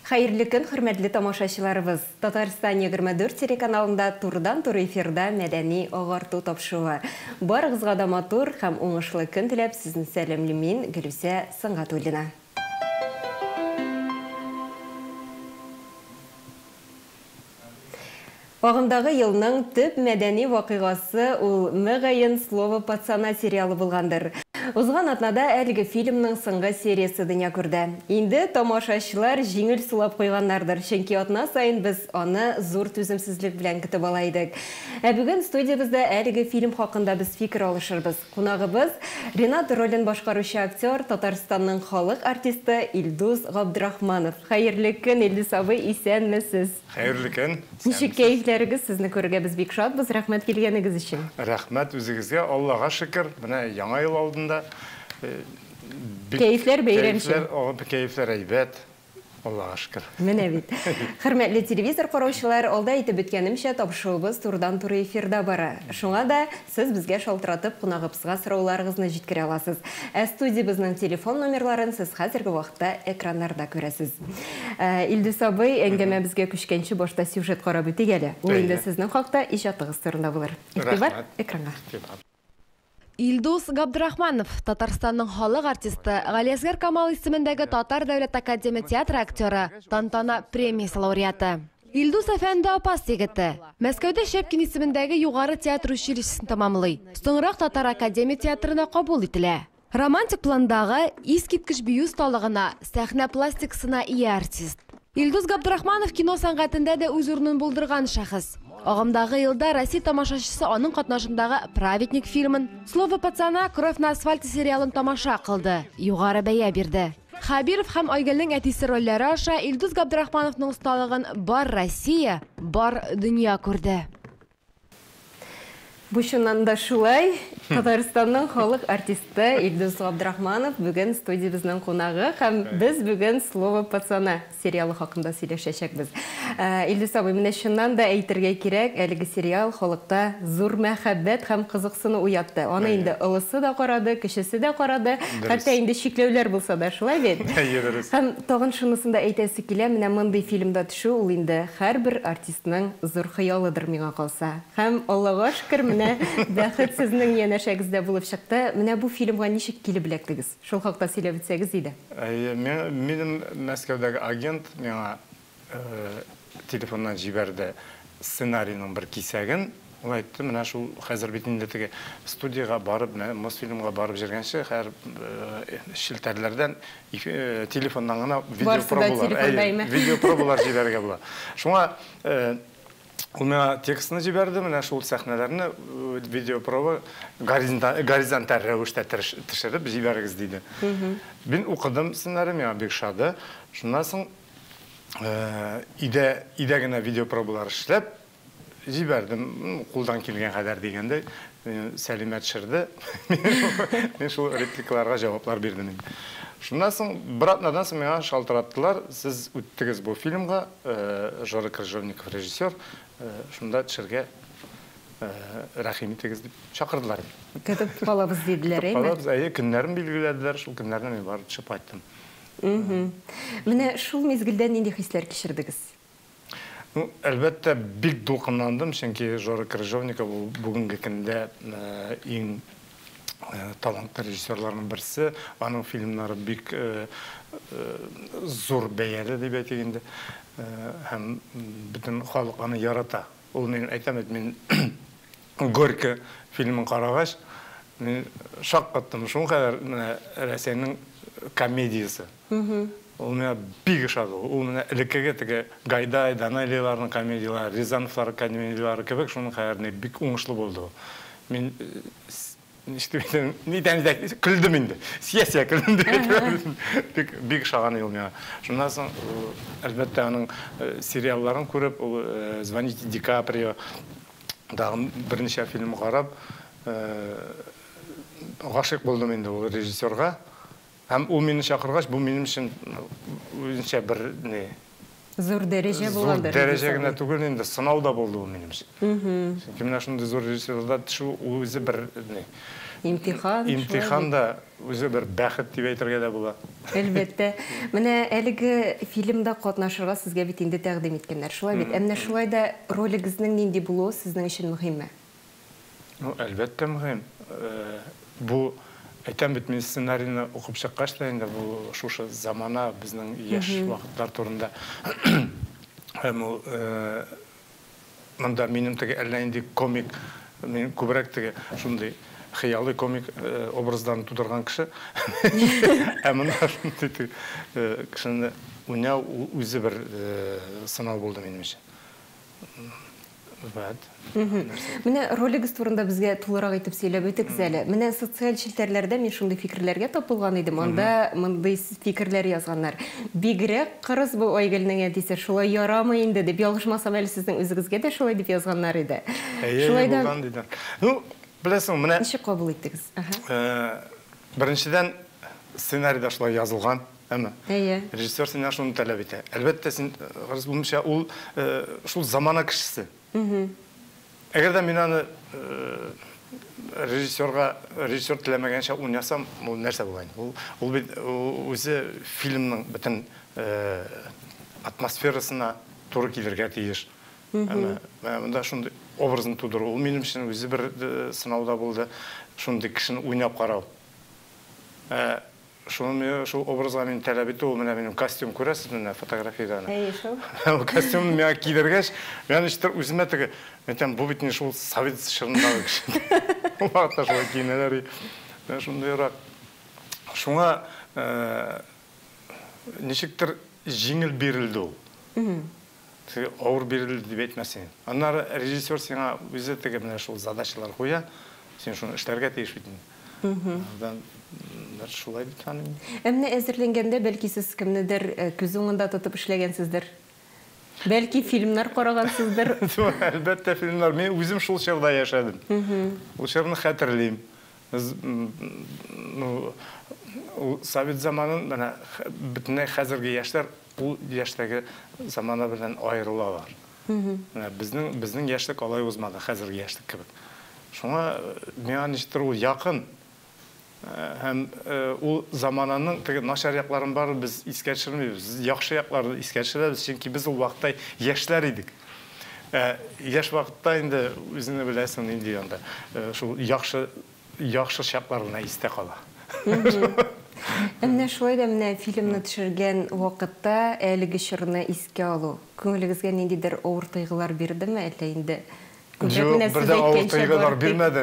Хәерле көн, хөрмәтле тамашачыларыбыз. Татарстан 24 телеканалында турыдан-туры эфирда мәдәни агарту тапшыруы. Барыгызга да матур һәм уңышлы көн теләп, сезне сәламлим мин, Гөлүсә Сөнгатуллина. Агымдагы елның төп мәдәни вакыйгасы ул мөгаен «Слово пацана» сериалы булгандыр. Узган атнада әлеге фильмның соңгы сериясе дөнья күрде. Инде тамашачылар җиңел сулап куйганнардыр, чөнки атна саен без аны зур түземсезлек белән көтеп ала идек. Ә бүген студиябездә әлеге фильм хакында без фикер алышырбыз. Кунагыбыз Ренат ролен башкаручы актер, Татарстанның халык артисты Илдус Габдрахманов. Хәерле көн, Илдус абый, исәнмесез! Хәерле көн! Ничек кәефләрегез? Сезне күрергә без бик шатбыз. Рәхмәт килгәнегез өчен. Рәхмәт үзегезгә, Аллага шөкер. Менә Яңа ел алдында бик Кәефләр бәйрәмчә. Кәефләр әйбәт, Аллага шөкер. Менә бит. Хөрмәтле телевизор караучылар, алда әйтеп беткәнемчә, тапшыруыбыз турыдан-туры эфирда бара. Шуңа да сез безгә шалтыратып, кунагыбызга сорауларыгызны җиткерә аласыз. Ә студиябезнең телефон номерларын сез хәзерге вакытта экраннарда күрәсез. Илдус абый, әңгәмәбезгә күчкәнче башта сюжет карап үтик әле. Ул инде сезнең хакта, иҗатыгыз турында булыр. Игътибар экранга. Илдус Габдрахманов, Татарстанның халык артисты, Галиәсгар Камал исемендәге Татар дәүләт академия театры актеры, Тантана премиясе лауреаты. Илдус әфәнде Апас егете. Мәскәүдә Щепкин исемендәге югары театр училищесын тәмамлый. Соңрак Татар академия театрына кабул ителә. Романтик пландагы, искиткеч бию осталыгына, сәхнә пластикасына ия артист. Илдус Габдрахманов кино сәнгатендә дә үз урынын булдырган шәхес. Агымдагы елда Россия тамашачысы аның катнашындагы «Праведник» фильмын, «Слово пацана», «Кровь на асфальте» сериалын тамаша кылды, югары бәя бирде. Хәбиров һәм Айгөлнең әтисе рольләре аша Илдус Габдрахмановның осталыгын бар Россия, бар дөнья күрде. Бу чыннан да шулай. Татарстанның халык артисты Илдус Габдрахманов бүген студиябезнең кунагы һәм без бүген «Слово пацана» сериалы хакында сөйләшәчәкбез. Илдус абый, менә чыннан да әйтергә кирәк, әлеге сериал халыкта зур мәхәббәт һәм кызыксыну уятты. Аны инде олысы да карады, кечесе дә карады, хәтта инде чикләүләр булса да, шулай бит? Әйе, дөрес. Һәм тагын шунысын да әйтәсе килә, менә мондый фильмда төшү ул инде һәрбер артистның зур хыялыдыр миңа калса. Һәм Аллага шөкер, менә бәхет сезнең янәшәгездә булып чыкты. Менә бу фильмга ничек килеп эләктегез? Шул хакта сөйләп үтсәгез иде. Әйе, минем Мәскәүдәге агент миңа телефоннан җибәрде сценарийның бер кисәген. Ул әйтте, менә шул хәзер бит инде теге студиягә барып, Мосфильмга барып җиргәнче, һәр челтәрләрдән телефоннан гына видеопробалар, видеопробалар җибәрергә була. Шуңа ул миңа текстны җибәрде, менә шул сәхнәләрне видеопроба горизонталь рәвештә төшереп җибәрегез диде. Мин укыдым сценарий, миңа бик ошады. Шуннан соң өйдә генә видеопробалар эшләп җибәрдем, кулдан килгән кадәр дигәндәй, Сәлимә төшерде. Мин шул репликаларга җаваплар бирдем инде. Шуннан соң бер атнадан соң миңа шалтыраттылар, сез үттегез бу фильмга, Жора Крыжовников режиссер, шунда төшергә рәхим итегез дип чакырдылар. Көтеп калабыз диделәр, әйме? Көтеп калабыз, әйе, көннәрен билгеләделәр, шул көннәрне мин барып төшеп кайттым. Менә шул мизгелдә нинди хисләр кичердегез? Ну, әлбәттә, бик дулкынландым, чөнки Жора Крыжовников ул бүгенге көндә иң талантлы режиссерларның берсе. Аның фильмнары бик зур бәяле дип әйтик инде. Һәм бөтен халык аны ярата. Ул мин әйтәм бит, мин Горько фильмын карагач, мин шаккаттым. Шуның кадәр менә Рәсәйнең комедиясе. Ул миңа бик ошады. Ул менә элеккеге теге Гайдай, Данелияларның комедияләре, Рязановлар комедияләре кебек шуның кадәр бик уңышлы булды ул. Мин ничек дип әйтәм, нидән дә көлдем инде. Сия-сия көлдем дип әйтәм. Бик бик ошаган ул миңа. Шуннан соң, әлбәттә, аның сериалларын күреп, ул Звоните Ди Каприо, тагын берничә фильм карап, гашыйк булдым инде ул режиссерга. Һәм ул мине чакыргач, бу минем өчен үзенчә бер ни. Зур дәрәҗә булгандыр. Зур дәрәҗә генә түгел инде, сынау да булды ул минем өчен. Чөнки менә шундый зур режиссерларда төшү ул үзе бер ни. Имтихан. Имтихан да үзе бер бәхет дип әйтергә дә була. Әлбәттә. Менә әлеге фильмда катнашырга сезгә бит инде тәкъдим иткәннәр. Шулай бит. Ә менә шулай да ролегезнең нинди булуы сезнең өчен мөһимме? Ну, әлбәттә мөһим. Бу әйтәм бит, мин сценарийны укып чыккач та инде бу шушы замана, безнең яшь вакытлар турында. Һәм ул монда минем теге әллә нинди комик, мин күбрәк теге шундый хыялый комик образларын тудырган кеше. Ә монда шундый теге кешене уйнау ул үзе бер сынау булды минем өчен. Вот. Менә ролегез турында безгә тулырак итеп сөйләп үтегез әле. Менә социаль челтәрләрдә мин шундый фикерләргә тап булган идем. Анда мондый фикерләр язганнар. Бигрәк кырыс бу Айгөлнең әтисе, шулай ярамый инде дип, ялгышмасам әле сезнең үзегезгә дә шулай дип язганнар иде. Әйе, Шулай да булган диде. Ну, беләсең, менә ничек кабул иттегез? Беренчедән, сценарийда шулай язылган, әмма Әйе. режиссер синнән шуны таләп итә. Әлбәттә, син кырыс булмыйча, ул шул замана кешесе. Әгәр дә мин аны режиссерга, режиссер теләмәгәнчә уйнасам, ул нәрсә була инде? Ул бит үзе фильмның бөтен атмосферасына туры килергә тиеш. Әмма менә монда шундый образны тудыру, ул минем өчен үзе бер сынауда булды. Шундый кешене уйнап карау. Шуны шул образга мин таләп итү, менә минем костюм күрәсез менә фотографиядә. Әйе, шул. Ул костюмны миңа кидергәч, мин ничектер үземә теге, әйтәм, бу бит инде шул совет чорындагы кеше. Ул вакытта шулай киенәләр. Менә шундыйрак. Шуңа ничектер җиңел бирелде ул. Теге авыр бирелде дип әйтмәс идем. Аннары режиссер сиңа үзе теге менә шул задачалар куя, син шуны эшләргә тиеш бит инде. Андан шулай бит аның. Ә менә әзерләнгәндә бәлки сез кемнедер күз уңында тотып эшләгәнсездер? Бәлки фильмнар карагансыздыр? Әлбәттә, фильмнар. Мин үзем шул чорда яшәдем. Ул чорны хәтерлим. Без, ну, ул совет заманын менә бөтенләй хәзерге яшьләр ул яшьтәге замана белән аерылалар. Менә безнең яшьлек алай узмады, хәзерге яшьлек кебек. Шуңа миңа ничектер ул якын. Һәм ул замананың теге начар якларын бары без искә төшермибез, без яхшы якларны искә төшерәбез, чөнки без ул вакытта яшьләр идек. Яшь вакытта инде үзеңне беләсең нинди анда, шул яхшы, яхшы чаклар гына истә кала. Ә менә шулай да менә фильмны төшергән вакытта әлеге чорны искә алу күңелегезгә ниндидер авыр тойгылар бирдеме, әллә инде күбрәк Юк, менә бер сез дә авыр әйткәнчә тойгылар бары тик бирмәде.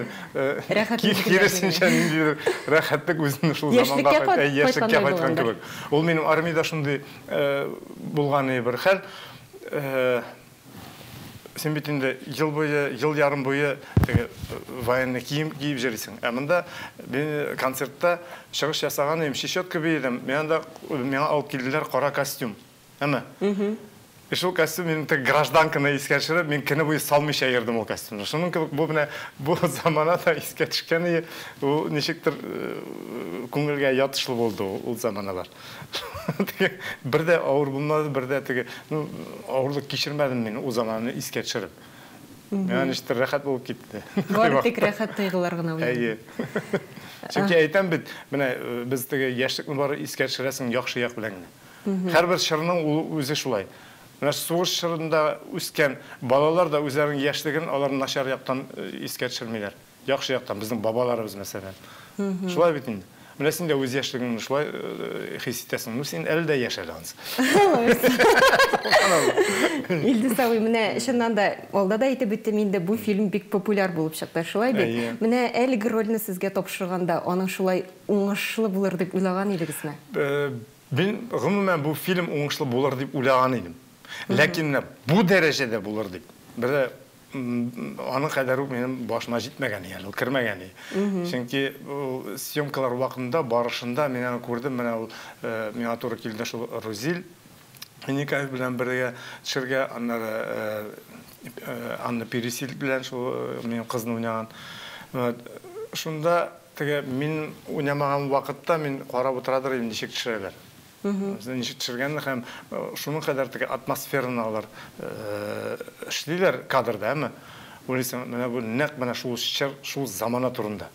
рәхәтлек генә Киресенчә, ниндидер рәхәтлек үземне шул заманга Яшьлеккә яшьлеккә кайткандай кайткан булгандыр. кебек. Ул минем армиядә шундый булган бер хәл. Син бит инде ел буе, ел ярым буе теге военный кием киеп йөрисең. Ә монда мин концертта чыгыш ясаган идем, чечетка бийдем. Мин анда миңа алып килделәр кара костюм. Әмма шул костюм минем теге гражданканы искә төшереп, мин көне буе салмыйча йөрдем ул костюмны. Шуның кебек бу менә бу замана да искә төшкән иде. Ул ничектер күңелгә ятышлы булды ул заманалар. Теге бер дә авыр булмады, бер дә теге, ну, авырлык кичермәдем мин ул заманны искә төшереп. Миңа ничектер рәхәт булып китте. Бары тик рәхәт тойгылар гына уянды. Әйе. Чөнки әйтәм бит, менә без теге яшьлекне бары искә төшерәсең яхшы як белән генә. Һәрбер чорның ул үзе шулай. Менә сугыш чорында үскән балалар да үзләренең яшьлеген алар начар яктан искә төшермиләр. Яхшы яктан безнең бабаларыбыз мәсәлән. Шулай бит инде. Менә син дә үз яшьлегеңне шулай хис итәсең. Ну, син әле дә яшь әле анысы. Илдус абый, менә чыннан да алда да әйтеп үттем инде, бу фильм бик популяр булып чыкты, шулай бит? Әйе. Менә әлеге рольне сезгә тапшырганда, аның шулай уңышлы булыр дип уйлаган идегезме? Мин гомумән бу фильм уңышлы булыр дип уйлаган идем. Ләкин менә бу дәрәҗәдә булыр дип, бер дә аның кадәр үк минем башыма җитмәгән иде, ул кермәгән иде. Чөнки ул съемкалар вакытында, барышында мин аны күрдем, менә ул миңа туры килде шул Рузил Миннекаев белән бергә төшергә, аннары Анна Пересильд белән шул минем кызны уйнаган. Шунда теге мин уйнамаган вакытта мин карап утырадыр идем, ничек төшерәләр. Ничек төшергәнне һәм шуның кадәр теге атмосфераны алар эшлиләр кадрда, әмма уйлыйсың, менә бу нәкъ менә шул чор, шул замана турында.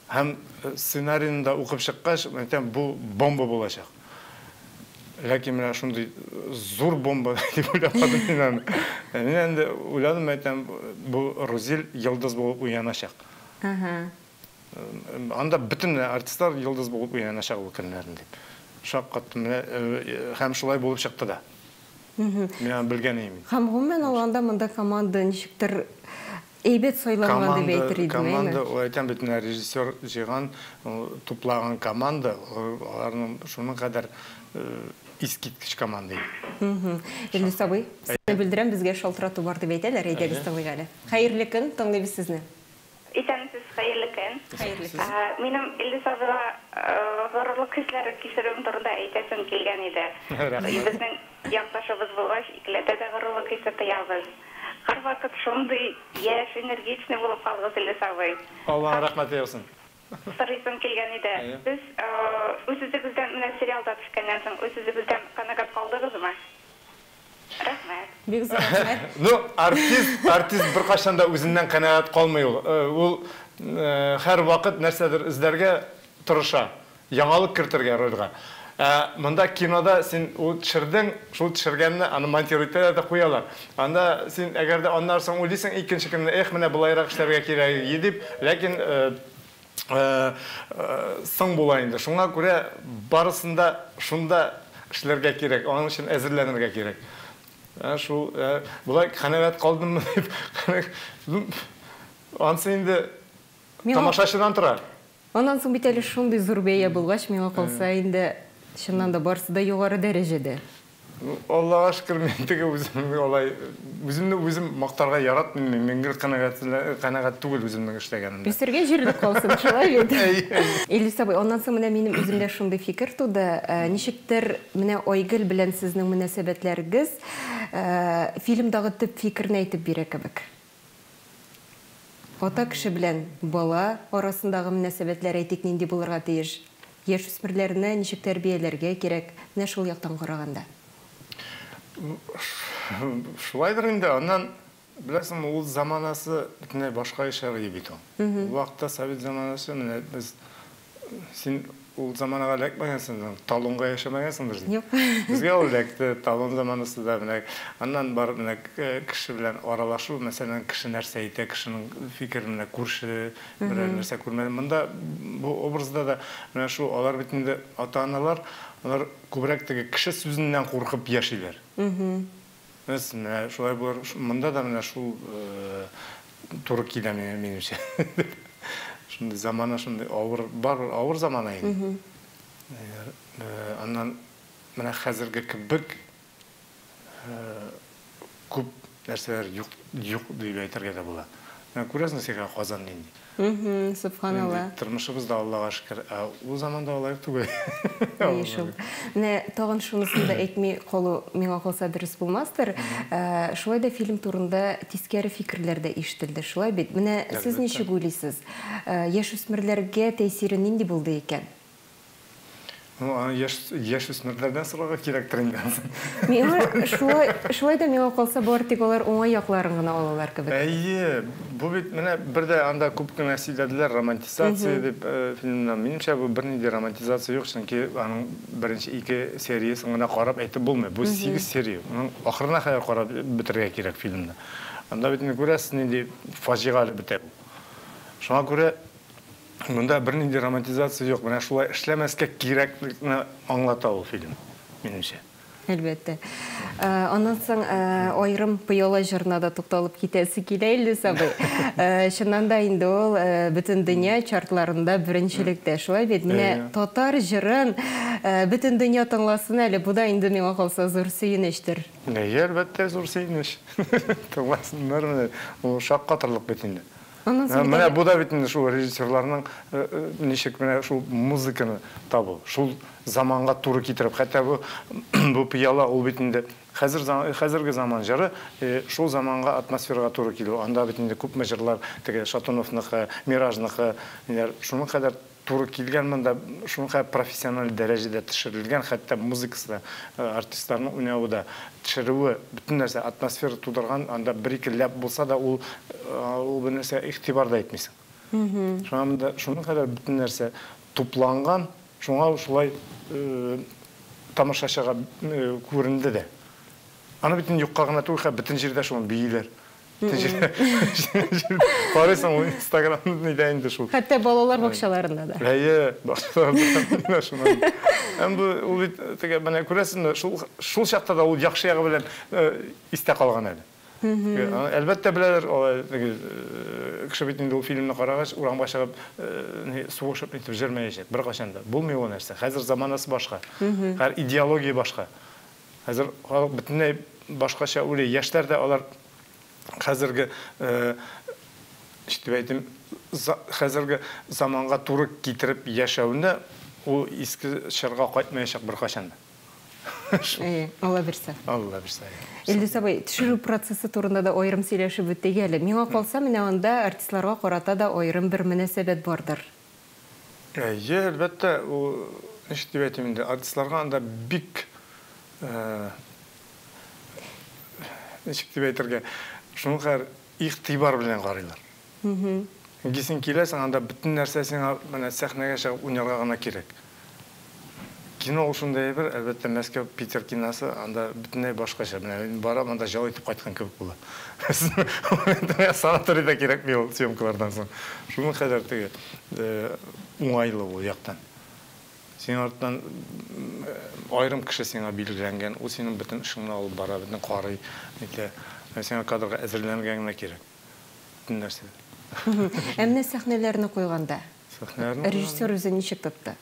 Һәм сценарийны да укып чыккач, әйтәм, бу бомба булачак. Ләкин менә шундый зур бомба дип уйламадым мин аны. Мин инде уйладым, әйтәм, бу Рузил йолдыз булып уяначак. Анда бөтен артистлар йолдыз булып уяначак ул көннәрен дип. Шаккаттым менә, һәм шулай булып чыкты да. Мин аны белгән идем. Һәм гомумән алганда монда команда ничектер әйбәт сайланган дип әйтер идем. Команда, ул әйтәм бит, менә режиссер җыйган, туплаган команда, аларның шуның кадәр искиткеч команда иде. Илдус абый, сезне белдерәм, безгә шалтырату бар дип әйтәләр, әйдәгез тыңлыйк әле. Хәерле көн, тыңлыйбыз сезне. Исәнмесез, хәерле көн. Хәерле көн. Минем Илдус абыйга горурлык хисләре кичерүем турында әйтәсем килгән иде. Безнең якташыбыз булгач, икеләтә дә горурлык хисе тоябыз. Һәрвакыт шундый яшь, энергичный булып калыгыз, Илдус абый. Аллаһ рәхмәте яусын. Сорыйсым килгән иде. Сез үз-үзегездән менә сериалда төшкәннән соң үз-үзегездән канәгать калдыгызмы? Рәхмәт. Бик зур рәхмәт. Ну, артист, артист беркайчан да үзеннән канәгать калмый ул. Ул һәрвакыт нәрсәдер эзләргә тырыша, яңалык кертергә рольгә. Ә монда кинода син ул төшердең, шул төшергәнне аны монтировать итәләр дә куялар. Анда син әгәр дә аннан соң уйлыйсың икенче көнне, эх, менә болайрак эшләргә кирәк иде дип, ләкин соң була инде. Шуңа күрә барысын да шунда эшләргә кирәк, аның өчен әзерләнергә кирәк. Шул болай канәгать калдыммы дип, анысы инде тамашачыдан тора. Аннан соң бит әле шундый зур бәя булгач, миңа калса инде чыннан да барысы да югары дәрәҗәдә. Аллага шөкер, мин теге үзем алай үземне үзем мактарга яратмыйм, мин гел канәгать түгел үземнең эшләгәнемдә. Үсергә җирлек калсын, шулай бит? Илдус абый, аннан соң менә минем үземдә шундый фикер туды, ничектер менә Айгөл белән сезнең мөнәсәбәтләрегез фильмдагы төп фикерне әйтеп бирә кебек. Ата кеше белән бала арасындагы мөнәсәбәтләр әйтик нинди булырга тиеш? Яшүсмерләрне ничек тәрбияләргә кирәк? Менә шул яктан караганда. Шулайдыр инде, аннан, беләсеңме, ул заманасы бөтенләй башка яшәр иде бит ул. Ул вакытта совет заманасы, менә без син ул заманага эләкмәгәнсең, талонга яшәмәгәнсеңдер син. Юк. Безгә ул эләкте, талон заманасы да менә аннан бар менә кеше белән аралашу, мәсәлән, кеше нәрсә әйтә, кешенең фикерен менә күрше берәр нәрсә күрмәде. Монда бу образда да менә шул алар бит инде ата-аналар, алар күбрәк теге кеше сүзеннән куркып яшиләр. Без менә шулай булыр, монда да менә шул туры килә минемчә. Шундый замана, шундый авыр, барыбер авыр замана инде. Аннан менә хәзерге кебек күп нәрсәләр юк, юк дип әйтергә дә була. Менә күрәсең син Казан нинди. Субханалла. Тормышыбыз да Аллага шөкер, ә ул заманда алай түгел. Әйе шул. Менә тагын шунысын да әйтми калу миңа калса дөрес булмастыр. Шулай да фильм турында тискәре фикерләр дә ишетелде, шулай бит. Менә сез ничек уйлыйсыз? Яшүсмерләргә тәэсире нинди булды икән? Ну, аны яшүсмерләрдән сорарга кирәктер инде. Миңа шулай, шулай да миңа калса бары тик алар уңай якларын гына алалар кебек. Әйе, бу бит менә бер дә анда күп кенә сөйләделәр романтизация дип фильмнан. Минемчә, бу бернинди романтизация юк, чөнки аның беренче ике сериясын гына карап әйтеп булмый. Бу 8 серия. Моның ахырына кадәр карап бетерергә кирәк фильмны. Анда бит инде күрәсез, нинди фаҗигале бетә бу. Шуңа күрә монда бернинди романтизация юк. Менә шулай эшләмәскә кирәклекне аңлата ул фильм, минемчә. Әлбәттә. Аннан соң аерым пыяла җырына да тукталып китәсе килә, Илдус абый. Чыннан да инде ул бөтен дөнья чартларында беренчелектә, шулай бит? Менә татар җырын бөтен дөнья тыңласын әле, бу да инде миңа калса зур сөенечтер. Әйе, әлбәттә, зур сөенеч. Тыңласыннар менә, ул шаккатырлык бит инде. Менә бу да бит инде шул режиссерларның ничек менә шул музыканы табу, шул заманга туры китереп, хәтта бу пыяла ул бит инде хәзер хәзерге заман җыры шул заманга атмосферага туры килү. Анда бит инде күпме җырлар, теге Шатуновныкы, Миражныкы, ниләр шуның кадәр туры килгән монда, шуның кадәр профессиональ дәрәҗәдә төшерелгән, хәтта музыкасы да, артистларның уйнавы да, төшерүе, бөтен нәрсә атмосфера тудырган, анда бер-ике ляп булса да, ул бер нәрсә игътибар да итмисең. Шуңа монда шуның кадәр бөтен нәрсә тупланган, шуңа шулай тамашачыга күренде дә. Аны бит инде юкка гына түгел, бөтен җирдә шуны бииләр. Бөтен җирдә. Карыйсың, ул Инстаграм нидә инде шул. Хәтта балалар бакчаларында да. Әйе, бакчаларында шуны. Һәм бу ул бит теге менә күрәсеңме, шул шул чакта да ул яхшы ягы белән истә калган әле. Әлбәттә беләләр, алай теге кеше бит инде ул фильмны карагач, урамга чыгып сугышып нитеп җөрмәячәк беркайчан да. Булмый ул нәрсә. Хәзер заманасы башка. Хәзер идеология башка. Хәзер халык бөтенләй башкача уйлый. Яшьләр дә алар хәзерге ничек дип әйтим, хәзерге заманга туры китереп яшәүне ул иске чорга кайтмаячак беркайчан да. Әйе, Алла бирсә. Алла бирсә. Илдус абый, төшерү процессы турында да аерым сөйләшеп үттек әле. Миңа калса, менә анда артистларга карата да аерым бер мөнәсәбәт бардыр. Әйе, әлбәттә, ул ничек дип әйтим инде, артистларга анда бик ничек дип әйтергә, шуның кадәр игътибар белән карыйлар. Чөнки син киләсең, анда бөтен нәрсә сиңа менә сәхнәгә чыгып уйнарга гына кирәк. Кино ул шундый әйбер, әлбәттә, Мәскәү, Питер киносы анда бөтенләй башкача. Менә мин барам, анда ял итеп кайткан кебек була. Санаторий да кирәкми ул съемкалардан соң. Шуның кадәр теге уңайлы ул яктан. Синең арттан аерым кеше сиңа билгеләнгән, ул синең бөтен эшеңне алып бара, бөтен карый, нитә. Сиңа кадрга әзерләнергә генә кирәк. Бөтен нәрсә. Ә менә сәхнәләрне куйганда, режиссер үзе ничек тотты?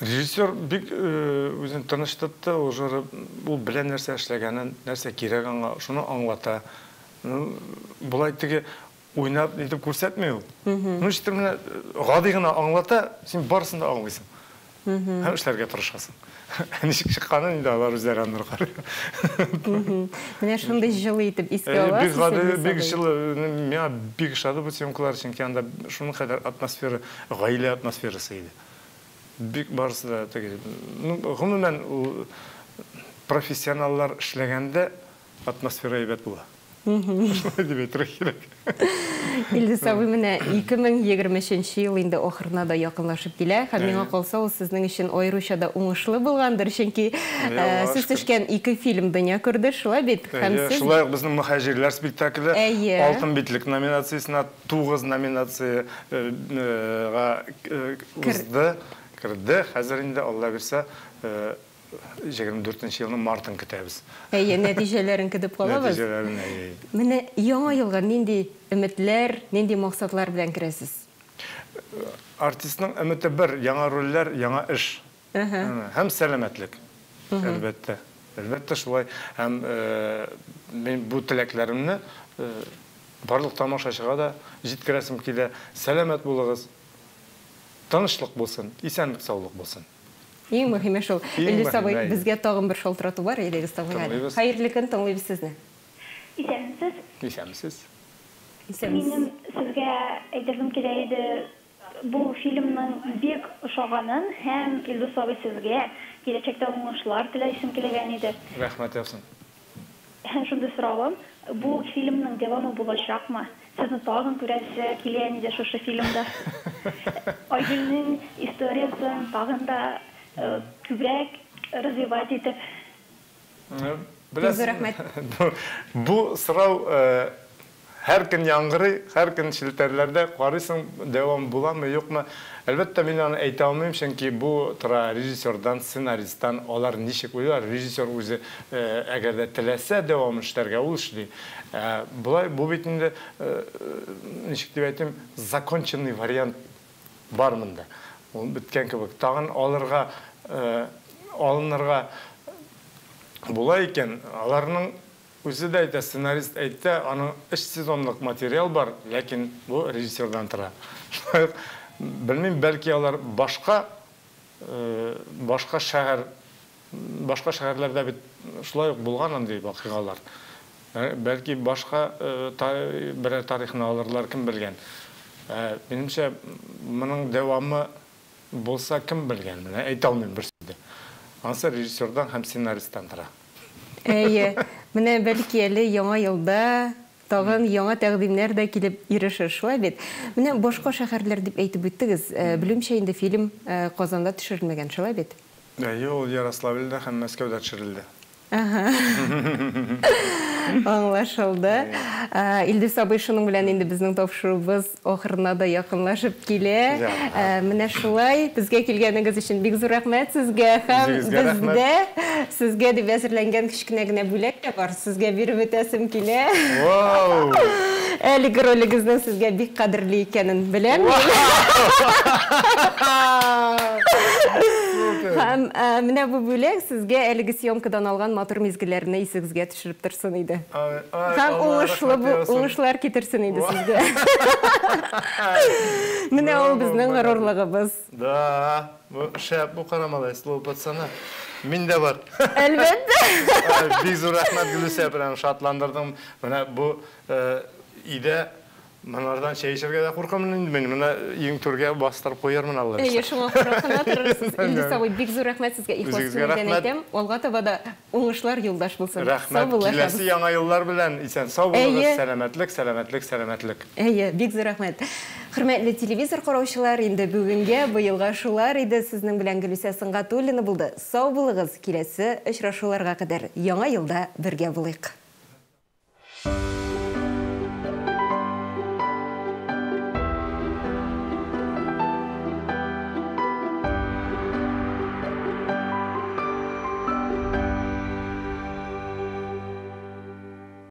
Режиссер бик үзен тыныч тотты, ул уже ул белә нәрсә эшләгәнен, нәрсә кирәк аңа, шуны аңлата. Болай теге уйнап нитеп күрсәтми ул. Ну, ничектер менә гади генә аңлата, син барысын да аңлыйсың. Һәм эшләргә тырышасың. Ничек чыкканын инде алар үзләре аннары карый. Менә шундый җылы итеп искә аласыз. Бик гади, бик җылы. Миңа бик ошады бу съемкалар, чөнки анда шуның кадәр атмосфера, гаилә атмосферасы иде. Бик барысы да теге, ну, гомумән, ул профессионаллар эшләгәндә атмосфера әйбәт була. Шулай дип әйтергә кирәк. Илдус абый, менә 2023 ел инде ахырына да якынлашып килә, һәм миңа калса, ул сезнең өчен аеруча да уңышлы булгандыр, чөнки сез төшкән ике фильм дөнья күрде, шулай бит? Һәм сез шулай ук безнең Мөһаҗирләр спектакле Алтын битлек номинациясенә 9 номинациягә узды, керде. Хәзер инде, Алла бирсә, 24 елның мартын көтәбез. Әйе, нәтиҗәләрен көтеп калабыз. Нәтиҗәләрен, әйе. Менә яңа елга нинди өметләр, нинди максатлар белән керәсез? Артистның өмете бер, яңа рольләр, яңа эш. Һәм сәламәтлек. Әлбәттә. Әлбәттә шулай. Һәм мин бу теләкләремне барлык тамашачыга да җиткерәсем килә. Сәламәт булыгыз. Тынычлык булсын, исәнлек, саулык булсын. Иң мөһиме шул. Илдус абый, безгә тагын бер шалтырату бар, әйдәгез тыңлыйк әле. Хәерле көн, тыңлыйбыз сезне. Исәнмесез. Исәнмесез. Исәнмесез. Минем сезгә әйтәсем килә иде, бу фильмның бик ошаганын һәм Илдус абый сезгә киләчәктә уңышлар теләйсем килгән иде. Рәхмәт яусын. Һәм шундый соравым, бу фильмның дәвамы булачакмы? Сезне тагын күрәсе килгән иде шушы фильмда. Айгөлнең историясын тагын да күбрәк развивать итеп. Беләсез, бу сорау һәр көн яңгырый, һәр көн челтәрләрдә карыйсың, дәвам буламы, юкмы. Әлбәттә, мин аны әйтә алмыйм, чөнки бу тора режиссердан, сценаристтан, алар ничек уйлар, режиссер үзе әгәр дә теләсә дәвам эшләргә, ул эшли. Болай бу бит инде, ничек дип әйтим, законченный вариант бар монда. Ул беткән кебек. Тагын алырга, алынырга була икән, аларның үзе дә әйтә, сценарист әйтә, аның 3 сезонлык материал бар, ләкин бу режиссердан тора. Шулай ук, белмим, бәлки алар башка, башка шәһәр, башка шәһәрләрдә бит шулай ук булган андый вакыйгалар. Бәлки башка берәр тарихны алырлар, кем белгән. Минемчә, моның дәвамы булса, кем белгән, менә әйтә алмыйм бер сүздә. Ансы режиссердан һәм сценаристтан тора. Әйе, менә бәлки әле яңа елда Тагын яңа тәкъдимнәр дә килеп ирешер, шулай бит? Менә башка шәһәрләр дип әйтеп үттегез. Белүемчә, инде фильм Казанда төшерелмәгән, шулай бит? Әйе, ул Ярославльдә һәм Мәскәүдә төшерелде. Аңлашылды. Илдус абый, шуның белән инде безнең тапшыруыбыз ахырына да якынлашып килә. Менә шулай, безгә килгәнегез өчен бик зур рәхмәт сезгә. Һәм бездә сезгә дип әзерләнгән кечкенә генә бүләк тә бар. Сезгә биреп үтәсем килә. Вау! Әлеге ролегезнең сезгә бик кадерле икәнен беләм мин. Супер! Һәм менә бу бүләк сезгә әлеге съемкадан алган матур мизгелләрне исегезгә төшереп торсын иде. Ай, ай, Һәм Алла уңышлы рәхмәт бу, яусын. уңышлар китерсен иде сезгә. Менә ул безнең горурлыгыбыз. Да, бу шәп, бу кара малай, слово пацана. Мин дә бар. Әлбәттә. Ай, бик зур рәхмәт, Гөлүсә, прям шатландырдың. Менә бу өйдә Монардан чәй эчәргә дә куркам инде мин. Менә иң түргә бастырып куярмын Алла Әйе, бирсә. шуңа карап кына торырсыз. Илдус абый, бик зур рәхмәт сезгә, ихлас Үзегезгә күңелдән рәхмәт. әйтәм. Алга таба да уңышлар юлдаш булсын. Рәхмәт. Саубуллашабыз. Киләсе яңа еллар белән исән сау булыгыз. Әйе. Сәламәтлек, сәламәтлек, сәламәтлек. Әйе, бик зур рәхмәт. Хөрмәтле телевизор караучылар, инде бүгенгә, быелга шулар иде. Сезнең белән Гөлүсә Сөнгатуллина булды. Сау булыгыз, киләсе очрашуларга кадәр. Яңа елда бергә булыйк.